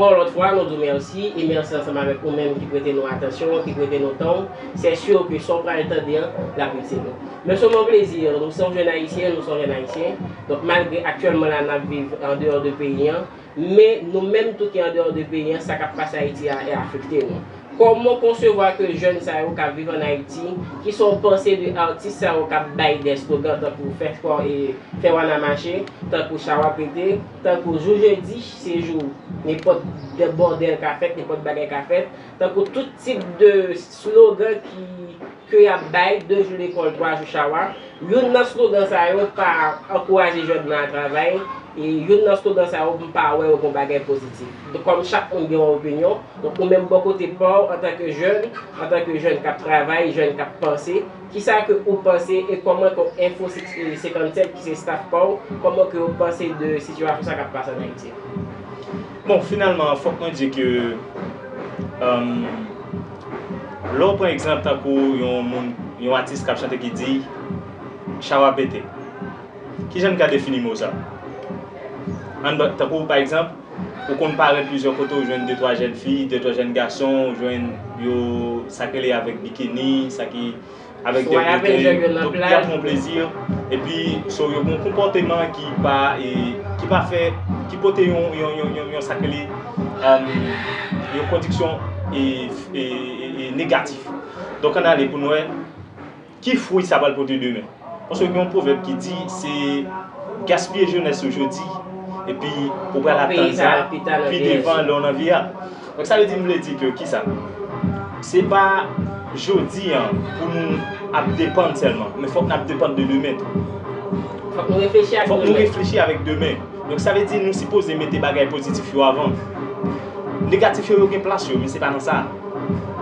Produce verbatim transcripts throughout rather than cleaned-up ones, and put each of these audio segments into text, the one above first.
Bon, lòt fwa, nou di w mèsi, e mèsi ansanm avèk ou menm ki prete nou atansyon, ki prete nou tan w. Se si ke sa w pral tande an, l ap itil nou. Men se yon plezi, nou se yon jèn ayisyen, nou se yon jèn ayisyen. Donk, malgre aktyèlman la, n ap viv andeyò de peyi an, men nou menm tou ki andeyò de peyi an, sa k ap pase Ayiti a, e afekte nou. Kòman w konsevwa ke jèn sa yo k ap viv ann Ayiti, kisa w panse de atis sa yo k ap bay de slogan tankou fè fò e fè wana mache, tankou chawa pete, tankou jou jedi, se jou nenpòt de bòdèl ka fèt, nenpòt bagay ka fèt, tankou tout tip de slogan ki, ke y ap bay, de jou lekòl, twa jou chawa. Youn nan slogan sa yo pa ankouraje jèn nan a travay, e youn nan slogan sa yo, m pa wè yo gon bagay pozitif. Donk, kòm chak moun gen yon opinyon, donk ou menm bò kote pa w, antanke jèn, antanke jèn k ap travay, jèn k ap panse, kisa ke ou panse e kòman ke Info Six, e, senkannsenk ki se staff pa w, kòman ke yo panse de sitiyasyon sa k ap pase ann Ayiti? Bon, finalman, fòk mwen di ke, um, lè w pran egzanp tankou yon moun, yon atis k ap chante ki di, chawa pete. Kijan n ka defini mo sa? Ann ba, tankou, pa egzanp, ou konn parèt plizyè kote, ou jwenn de twa jèn fi, de twa jèn gason, ou jwenn yo sa k rele avèk bikini, sa ki avèk de bouteyi, donk y ap pran plezi, epi so yo gen yon konpòteman ki pa, e, ki pa fè, ki pote yon, yon, yon, yon, yon sa k rele, um, yon kondiksyon, e, e, e, e negatif. Donk, ann ale pou n wè ki fwi sa pral pote demen. Paske gen yon pwovèb ki di, se gaspiye jenès ou jodi, epi ou pral ap tann sa pi devan lè w nan vi a. Donk, sa vle di, m vle di ke, kisa? Se pa jodi an pou nou ap depann sèlman, men fòk n ap depann de demen tou. Fòk nou reflechi ak demen. Fòk nou reflechi avèk demen. Donk, sa vle di, nou sipoze mete bagay pozitif yo avan. Negatif yo, yo gen plas yo, men se pa nan sa.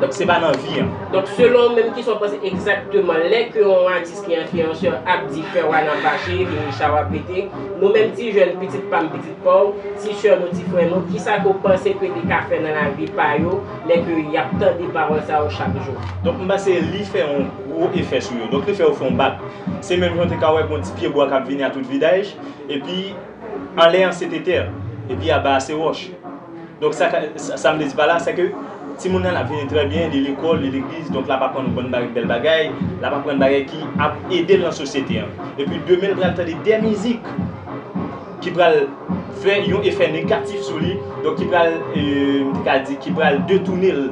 Donk, se pa nan vi an. Donk, selon ou menm, kisa w panse egzakteman lè ke yon atis ki enfliyansè ap di fè wana mache, vini chawa pete, nou menm ti jèn, pitit pa m, pitit pa w, ti sè nou, ti frè nou, kisa ke w panse ke li ka fè nan lavi pa yo, lè ke y ap tande pawòl sa yo chak jou? Donk, m panse li fè yon gwo efè sou yo. Donk, li fè yo fè yon bak. Se menm jan w te ka wè gon ti pyebwa k ap vini a tout vidaj, epi anlè an se te tè, epi anba a se wòch. Donk, sa, sa, sa m vle di pa la, se ke timoun nan l ap vini trè byen, li lekòl, li legliz, donk l ap aprann yon bann bagay, bèl bagay, l ap aprann bagay ki ap ede l nan sosyete an. Epi demen, l pral tande de mizik ki pral fè yon efè negatif sou li, donk ki pral, e, m te ka di, ki pral detounen l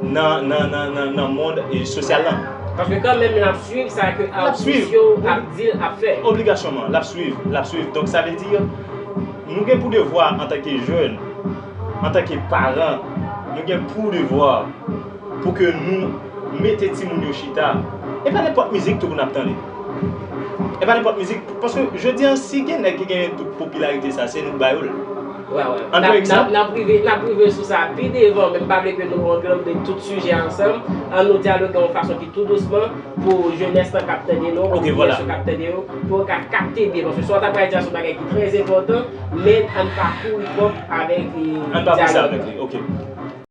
nan, nan, nan, nan, nan mond, e, sosyal lan. Paske kanmenm, l ap swiv sa ke atis yo ap di l ap fè. Obligasyonman, l ap swiv, l ap swiv. Donk, sa vle di, nou gen pou devwa antanke jèn, antanke paran, nou gen pou devwa pou ke nou mete timoun yo chita. E pa nenpòt mizik tou pou n ap tande. E pa nenpòt mizik, paske jodi an, si gen nèg ki gen tout popilarite sa, se nou k ba yo l. Wè, wè. Ann pran egzanp. N ap, n ap rive, n ap rive sou sa pi devan, men m pa vle ke nou anglande tout sijè ansanm. Ann nou dyaloge yon fason ki tou dousman pou jenès lan k ap tande nou, pou jenès yo k ap tande yo, pou yo ka kapte byen. Paske sa w ta pral di a se yon bagay ki trè enpòtan, men ann pa kouri twòp avèk, e, dyalòg lan. Ann pa pouse avèk li, oke.